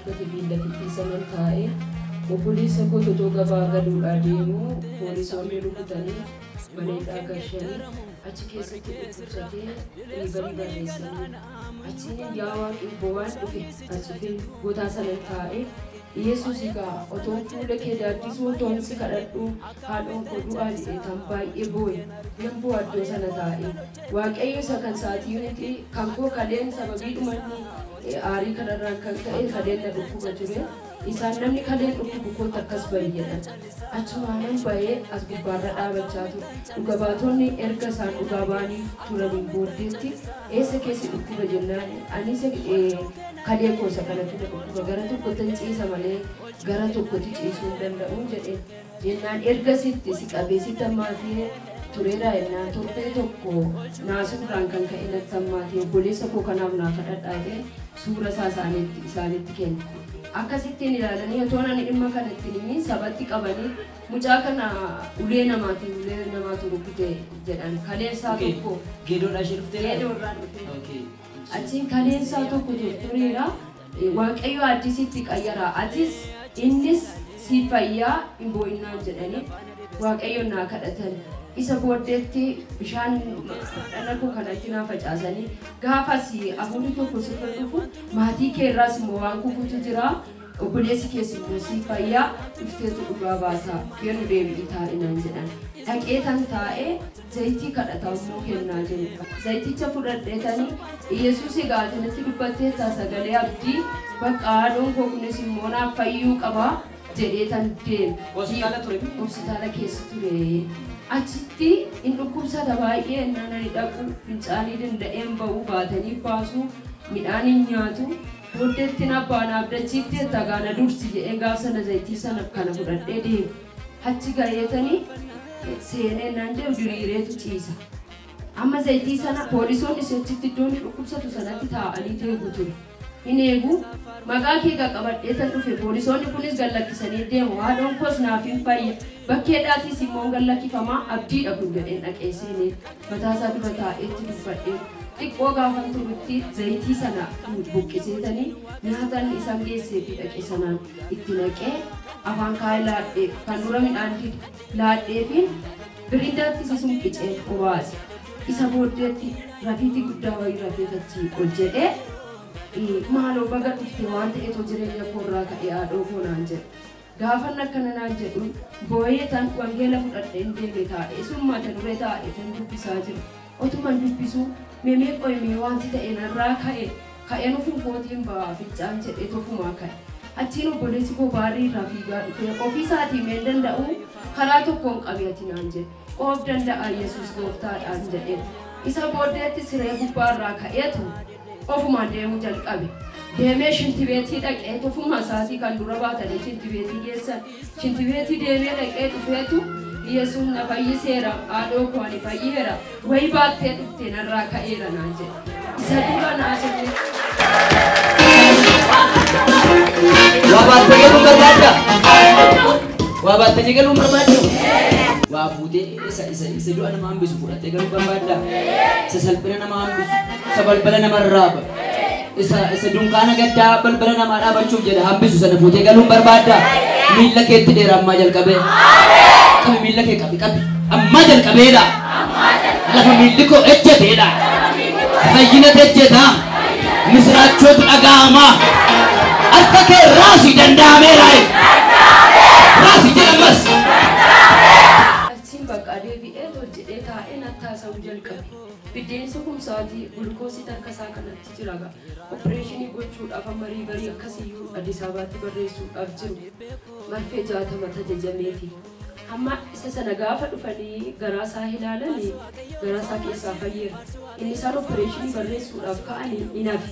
Dubbate miilla sanan taa'e obboleessa koo otoo gabaa galuudhaa deemu poolisoonni rukutanii mana hidhaa gashanii achi keessatti dhukkubsatee riibarii barreessanii achiin yaa waaqi bowaan dhufe as dhufe gotaa sanan taa'e Yesuus egaa otoo fuula kee daaddisuu otoon si kadhadhu haadhoon koo du'aa jedhee tan baay'ee boo'e nan bu'aa iddoo sana taa'e Waaqayyo isa kan sa'aatii miti kan koo kaleen sababii dhumanni aarii kanarraan kan ka'e kaleen na dhukkuba ture isaan namni kaleen dhukkubu kootti akkas ba'i jedhan achumaanan ba'ee as gubbaarra dhaabachaa ture dhuga baatonni erga isaan dhugaa ba'anii turaniin booddeetti eessa keessi dhukkuba jennaan anis kalee koo isa kanatti na dhukkuba gara tokkotti ciisa malee gara tokkotti ciisuu hin danda'u jedheen jennaan erga sitti si qabee sitti hammaatee tureera jennaan torbee tokko naasuurraan kan ka'e natti hammaatee obboleessa koo kanaaf naa kadhadhaa jedhee suura isaa isaanitti kenne. Akkasittiin ilaalanii otoo ani dhimma kanatti himin sabatti qabanii mucaa kana ulee namaatiin ulee namaatu rukute jedhan kaleensaa tokko. Geedoodhaa ishee dhuftee? Geedoorraan dhufe. Achiin kaleensaa tokko tortoreera Waaqayyo addisitti qayyara atis innis si fayyaa hin boo'innaan jedhanii Waaqayyo naa kadhatan. Isa booddeetti bishaan dhala koo kanatti naa facaasanii gaafas hafuurri tokko sirra dhufu maatii kee irraas immoo waan kufutu jira obboleessi kees immoo si fayyaa dhufteetu dhugaa baata yeroo deebi'i taa'inaan jedhan. Dhaqee tan taa'ee zayitii kadhataa immoo kennaa jiru. Zayiticha fudhadheetanii Yesuus egaa atinatti dubbatteetta sagalee abdii bakka haadhoon koo kunis immoo naaf fayyuu qaba jedhee tan deeme. Hospitaala ture? Hospitaala keessa ture. Achitti hin dhukkubsata baay'ee innaan ani dhaqu fincaanii danda'een ba'uu baatanii baasuu midhaan hin nyaatu booddeetti abbaan abdachiiftee tagaana dursi jedheen gaafa sana zayitii sana kana fudhadhee deeme. Achi gaheetanii seenee naan deemu diriireetu ciisa. Amma zayitii sana poolisoonni achitti iddoo inni dhukkubsatu sanatti taa'anii eegu ture. Hin eegu maqaa kee qaqqabadhee tan dhufe poolisoonni kunis gallakkisanii deemu haadhoon koos naaf hin fayya bakkeedhaatis immoo gallakkifamaa abdiidha kun jedheen dhaqee seenee mataasaa dura taa'eetti dubbadhee xiqqoo gaafan turutti zayitii sana buqqiseetanii nyaatan isaan geessee fi dhaqee sanaan itti naqee afaan kaa'ee laadhee kan dura midhaan laadhee fi birindaatti isa sun qicee obaase isa booddeetti rafiitii guddaa wayii rafee achii ol jedhee maaloo baga dhufte waan ta'eetoo jireenya koorraa ka'ee haadhoo koo naan jedhe. Gaafan akkana naan jedhu boo'ee tan wangeela fudhadheen deeme taa'ee sun mata duree taa'ee tan dubbisaa jiru. Otuman dubbisuu meemee qoyimee wanti ta'e narraa ka'e ka'een ofuun kootiin ba'aa fincaan jedhee tofumaa ka'e. Achiin obboleessi koo baarrii irraa fiigaa dhufee ofii isaatii meen danda'u karaa tokkoon qabe ati naan jedhe. Qoof danda'a Yesuus gooftaadhaan jedhee. Isa booddeetti siree gubbaarraa ka'eetu ofumaan deemuu jalqabe. Deemee shintibeetii dhaqee ofumaa isaatii kan dura baatanii shintibeetii geessan. Shintibeetii deemee dhaqee dhufeetu Yesuus na fayyiseera haadhoo koo ani fayyeera wayi baattee dhuftee narraa ka'eera naan jedhe. Isa dura naa jedhe. Waa baattee galuun barbaadda? Waa baattanii galuun barbaaddu? Waa fuutee isa du'a nama hambisu fudhattee galuu barbaadda? Isa salphina nama hambisu, isa balbala namarraa ba- isa dunkaana gaddaa balbala namaa dhaabachuuf jedha hambisu sana fuutee galuun barbaadda? Miilla keetti dheera ammaa jalqabee. Qabi miilla kee qabi qabi. Ammaa jalqabeedha. Lafa miilli koo ejjeteedha. Fayyinatu ejjeta. Misiraachotu dhaga'ama. Harka kee raasii danda'ameera. Raasii jedhamas. Achiin bakka deebi'ee hojjedhee taa'ee natti haasa'uu jalqabe. Biddeensi kumsaatii gulukoosii harka isaa kanatti jira gaa. Opereeshinii gochuudhaaf amma riibarii akkasiyyuu Addis Ababaatti barreessuudhaaf jiru. Marfee 60 tajajameefi. Amma isa sana gaafa dhufanii garaa isaa ilaalanii garaa isaa keessaa fayyeera. Inni isaan opereeshinii barreessuudhaaf ka'anii hin hafe.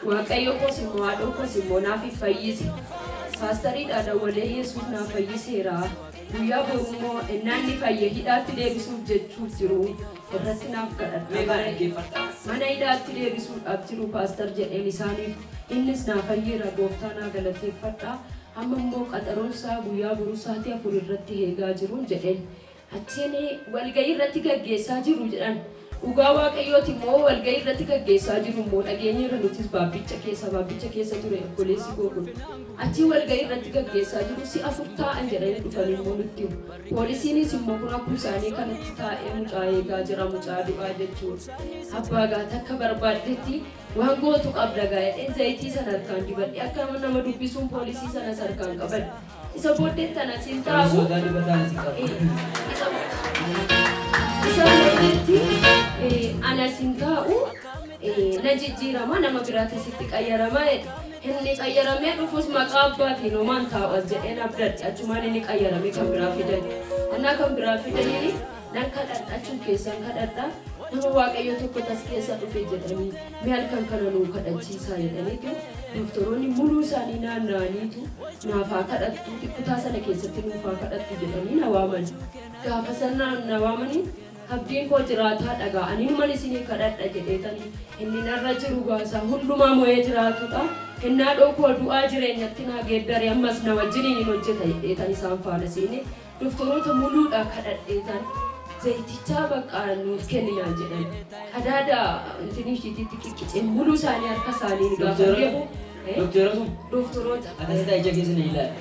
Waaqayyo koos immoo haadhoo koos immoo naaf fayyise. Paastariidhaa dawwalee Yesuus naaf fayyiseera. Guyyaa borummoo innaan ni fayye hidhaatti deebisuuf jechuuf jiru irratti naaf kadhadha. Mana hidhaatti deebisuudhaaf jiru paastar jedheen isaaniif innis naa fayyeera gooftaa naa galateeffadha. Amma immoo qaxaroon isaa guyyaa boruu sa'aatii 4 irratti eegaa jiru jedheen. Achiin walgahii irratti gaggeessaa jiru jedhan. Dhugaa Waaqayyooti immoo walgahii irratti gaggeessaa jiru immoo dhageenya irra nutis baabbicha keessa ture obboleessi koo kun. Achi walgahii irratti gaggeessaa jiru si afur taa'an jedhanii dhufanii immoo nutti himu. Poolisiinis immoo kun akkuma isaanii kanatti taa'ee mucaa eegaa jira mucaa du'aa jechuudha. Abbaa gaata akka barbaaddetti waan gootu qabda gaa'edheen zayitii sana harkaan dibadhe akka nama dubbisuun poolisii sanas harkaan qabadhe. Isa booddee tana siin taa'u. Isa booddeetti ana siin taa'u na jijjiirama nama biraatti sitti qayyarama. Inni qayyaramee dhufus maqaa abbaatiin homaan taa'u as jedheen abdadhe achumaan inni qayyaramee kan biraa fidan. Annaa kan biraa fidaniin nan kadhadha achum keessan kadhadha. Nama Waaqayyo tokko tas keessa dhufe jedhanii mee halkan kana nuu kadhachiisaa jedhaniitu doktoroonni muluu isaanii naanna'aniitu naafaa kadhattu kutaa sana keessatti nuufaa kadhattu jedhanii na waaman. Gaafa sana na waamanii abdiin koo jiraataa dhagaa ani numan isinii kadhadha jedheetanii inni narra jiru gaasaa hundumaa mo'ee jiraatudha. Innaa dhokoo du'aa jireenyatti naa geeddare ammas na wajjiniin hin hojjeta jedheetan isaan faana seene doktoroota muluudhaa kadhadheetan zayitichaa bakka nuuf kenninaan jedhan. Qadaada intini ishiititti qiqqicee muluu isaanii harka isaanii gaafa deemu. Doktoroota. Akkasitti ija keessa na ilaala.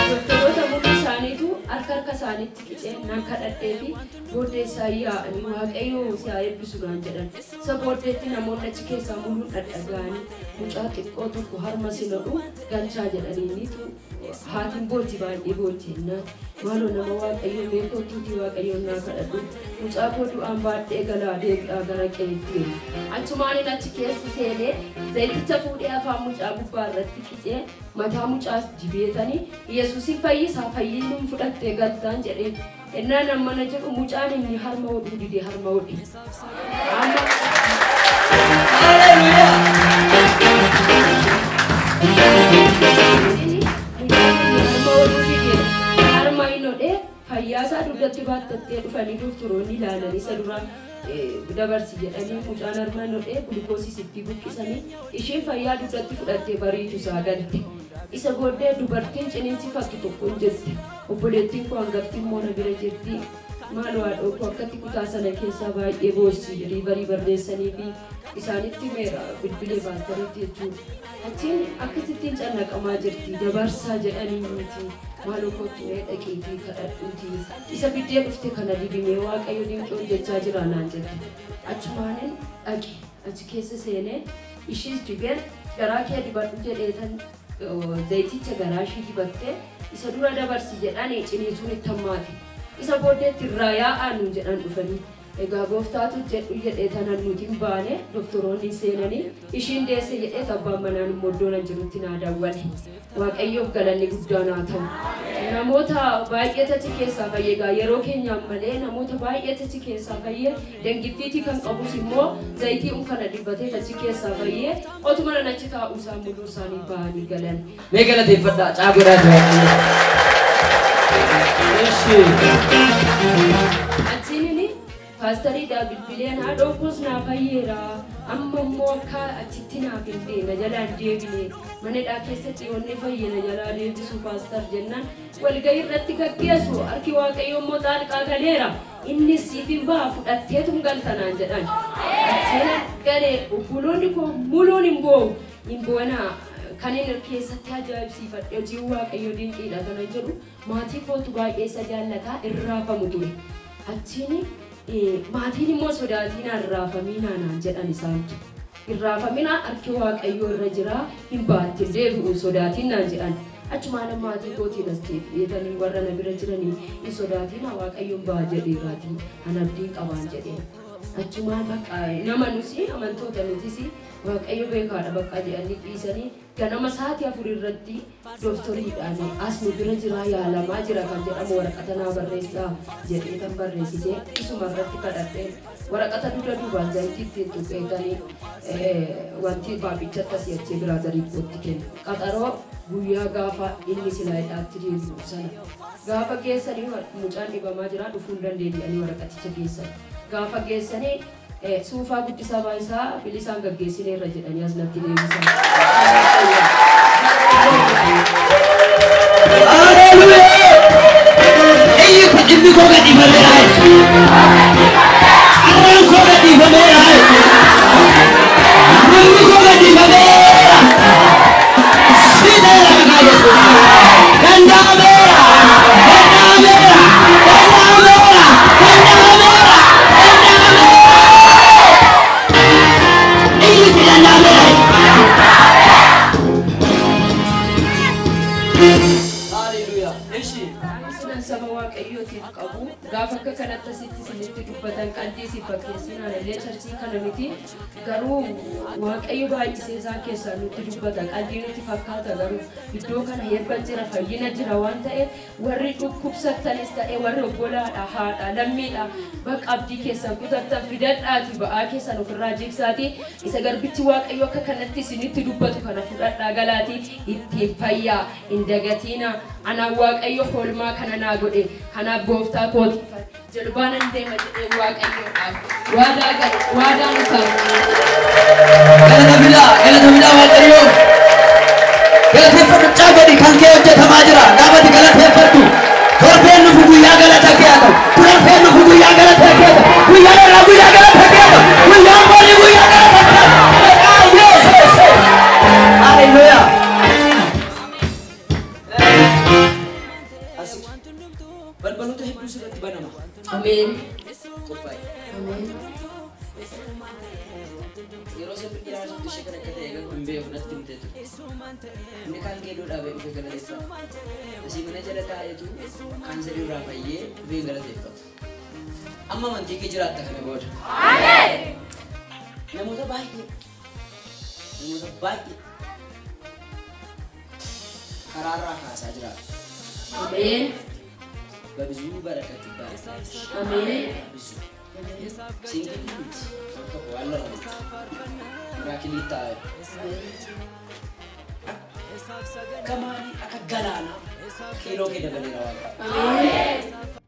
Doktoroota muluu isaaniitu harka harka isaaniitti qicee nan kadhadhee fi booddee isaa yaa'anii Waaqayyo si haa eebbisu naan jedhan. Isa booddeetti namoonni achi keessaa muluun dhadhaga'anii mucaa xiqqoo tokko harma si nodhu galchaa jedhaniinitu haatiin booti baay'ee booti jennaan. Maaloo nama Waaqayyo mee kottuutii Waaqayyoon naa kadhadhu mucaa koo du'aan baadhee galaa deebi'aa gara qe'eetti. Achumaan achi keessa seenee zayiticha fuudhee afaan mucaa gubbaa irratti qicee mataa mucaas dibeetanii Yesuusin fayyisaa fayyinni fudhattee galtaan jedheen. Innaan ammana jedhu mucaan inni harma hodhuu dide harma hodhe. Harma hin hodhee fayyaasaa dugdatti baattatee dhufanii doktoroonni ilaalanii isa dura dabarsi jedhanii mucaan harma hin hodhee gulukoosii itti buqqisanii isheen fayyaa dugdatti fudhattee bariitu isaa galte. Isa booddee dubartiin ciniinsifattu tokko hin jirti. Obboleettiin koo hangafti immoo na bira jirti. Maal haadhoo koo akkatti kutaa sana keessaa baay'ee boossi riibarii barreessanii fi isaanitti meera bilbilee baastariitti jechuudha. Achiin akkasittiin cannaqamaa jirti. Dabarsaa jedhanii miti. Maaloo kootu mee dhaqiitii kadhadhuutii. Isa biddee dhufte kana dibimee Waaqayyo dinqii hojjechaa jira naan jette. Achumaanin dhaqe achi keessa seenee ishiis dibeen garaa kee dibadhu jedheetan zayiticha garaa ishii dibattee isa dura dabarsi jedhanii ciniinsuun itti hammaate. Isa booddeetti irraa yaa'aa nuun jedhan dhufanii. Egaa gooftaatu jedhu jedhee tanan nuti hin baane doktoroonni seenanii ishiin deesse jedhee abbaan manaan immoo iddoo nan jirutti naa dawwale. Waaqayyoof galanni guddaa naa ta'u. Namoota baay'eetu achi keessaa fayyee egaa yeroo keenyaan malee namoota baay'eetu achi keessaa fayyee dangiftiitii kan qabus immoo zayitii kana dibatee achi keessaa fayyee otuma nan achi taa'uu isaan muluu isaanii ba'anii galan. Mee galateeffadhaa caa godhaa Waaqayyo. Achiin paastariidhaa bilbileen haadhoon koos naa fayyeera amma immoo akka achitti naaf hin deena jalaan deebine manadhaa keessatti yoonni fayyina jalaa deebisu paastar jennaan walgahii irratti gaggeessu harki Waaqayyo immoo xaalqaa galeera inni siif hin ba'a fudhatteetum galtanaan jedhan. Achiin galee obboloonni koo muluun hin boo'u hin boonaa kan inni keessatti ajaa'ibsiifadhe hojiin Waaqayyo dinqiidha kana jedhu maatii kootu baay'ee isa jaallataa irraafamu ture. Achiin maatiin immoo sodaatiin irraafamina naan jedhan isaantu. Irraafamina harki Waaqayyoo irra jira hin baatte deebi'u sodaatiin naan jedhan. Achumaan maatii kootiin as deebi'eetanii warra na bira jiranii hin sodaatiin Waaqayyoon ba'a jedheeraatii an abdiin qabaan jedheen. Achumaan bakka nama nusi amantoota nutis Waaqayyo beekaadha bakka jedhanii dhiisanii ganama sa'aatii 4 irratti dooktoriidhaan as nu bira jira yaalamaa jira kan jedhamu waraqata naa barreessaa jedhee kan barreessisee isuma irratti kadhadhee waraqata dugda duubaan zayitii ittiin tuqeetanii wanti baabbichatti asii achii biraa zariikkootti kennu. Qaxaroo guyyaa gaafa inni silaa hidhaatti deebi'u sana gaafa geessanii mucaan dhibamaa jira dhufuu hin dandeenye waraqaticha geessan. Gaafa geessanii suufaa guddisaa baayisaa bilisaan gaggeessineerra jedhanii as natti deebisan. Haleluuyaa! Iyyi Koo gadhiifameera. Carraan koo gadhiifameera. Namni koo gadhiifameera. Siiteera maqaa Yesuus. Danda'ameera. Danda'ameera. Danda'ameera. Danda'ameera. Danda'ameera. Iyyiti danda'ameera. Hallelujah. Ishi. Sunan saba Waaqayyootiif qabu gaafa akka kanatti asitti isinitti dubbatan qalbii si fakkeessinaan illee churchii kana miti, garuu Waaqayyo baay'isee isaan keessaa nutti dubbata. Qalbii nutti fakkaata, garuu iddoo kana heerba jira, fayyina jira waan ta'eef, warri dhukkubsattanis ta'e, warri obbolaadha, haadha, lammiidha, bakka abdii keessan kutattan fidadhaati ba'aa keessan ofirraa jigsaati, isa garbichi Waaqayyo akka kanatti isinitti dubbatu kana fudhadhaa galaati ittiin fayyaa hin dagatiina. Anaan Waaqayyo hoolmaa kana naa godhe, kanaaf gooftaa kooti jilbaanan deema jedhee Waaqayyoodhaaf waadaa gale, waadaan isaa. Galata fidaa, galata fidaa Waaqayyoo. Galateeffadhu, godhi, kan kee hojjetamaa jira. Gaafati galateeffadhu. Torbeen nufu guyyaa galata kee haa ta'u. Kurafeen nufu guyyaa galata kee haa ta'u. Guyyaan irraa guyyaa galata kee haa ta'u. Guyyaan borii guyyaa galata kee haa ta'u. Maqaa Yesuus. Hallelujah. Balbaloota hedduu sirratti banama. Ameen. Qophaa'e. Ameen. Yeroo sirbi dhiyaatu ishee kan akka ta'e garuu hin beeku, natti himtee ture. Inni kaan geedoo dhaabee dhufee galateeffata. Asii mana jala taa'eetu kaansarii irraa fayyee dhufee galateeffata. Amma amantii kee jiraatta kana booda. Namoota baay'ee, namoota baay'ee karaarraa kaasaa jiraatu. Ameen. በብዙ በረከት ትባረካለሽ። Ameen. ብዙ single miti, tokko waan lama miti. Miracle taa'e. Akka maalii, akka galaanaa kiiloo kee dabaleera Waaqa. Ameen.